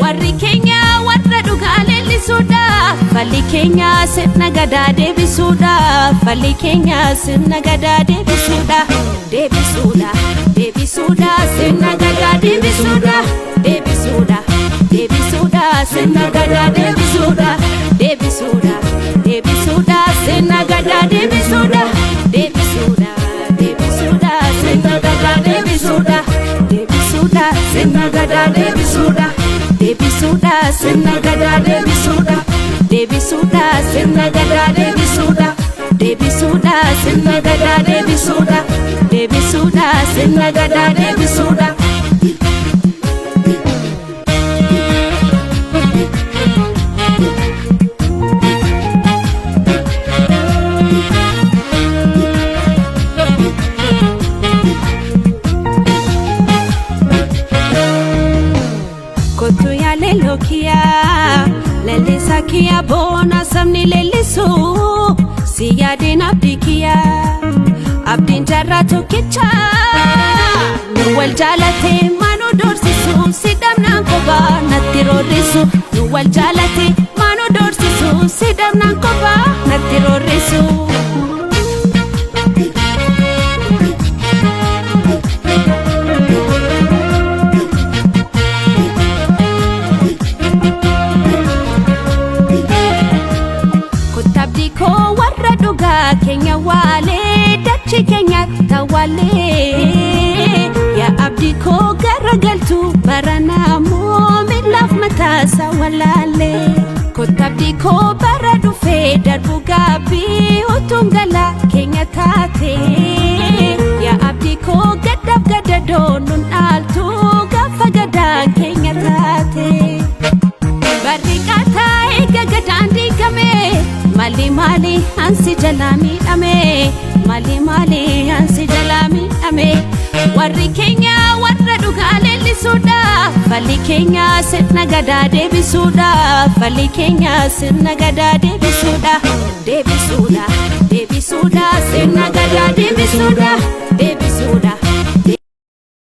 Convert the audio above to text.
Warri keenya warra dhugaa leellisuudha. Falli keenya sirna gadaa deebisuudha. Falli keenya sirna gadaa deebisuudha. Deebisuudha. Deebisuudha sirna gadaa deebisuudha. Deebisuudha. Deebisuudha sirna gadaa deebisuudha. Deebisuudha. Deebisuudha sirna gadaa deebisuudha. Deebisuudha. Deebisuudha sirna gadaa deebisuudha. Deebisuudha sirna gadaa deebisuudha. Deebisuudha sirna gadaa deebisuudha. Deebisuudha sirna gadaa deebisuudha. Deebisuudha sirna gadaa deebisuudha. Deebisuudha sirna gadaa deebisuudha. Kottu yaa leelloo kiyyaa, leellisaa kiyya boona sabni leellisu, si yaadeen abdii kiyyaa, abdiin jaarraa tokkicha, nu wal jaalate maanu doorsisu, si dhabnaan kophaa natti roorrisu, nu wal jaalate maanu doorsisu, si dhabnaan kophaa natti roorrisu. Kottabdii koo warra dhugaa keenya waalee dachee keenya tawaalee yaa abdii koo garagaltu baranaa moo miilaaf mataasaa walaalee. Kottabdii koo bara dhufee darbu gaabbii utuun galaa keenya taate yaa abdii koo gaddaaf gadadoo nun dhaaltu gaafa gadaan keenya taate. Barri qaataa eega gadaan diigame maali maali ansi jalaa miidhame maali maali ansi jalaa miidhame warri keenya warra dhugaa leellisuudha falli keenya sirna gadaa deebisuudha falli keenya sirna gadaa deebisuudha deebisuudha deebisuudha sirna gadaa deebisuudha.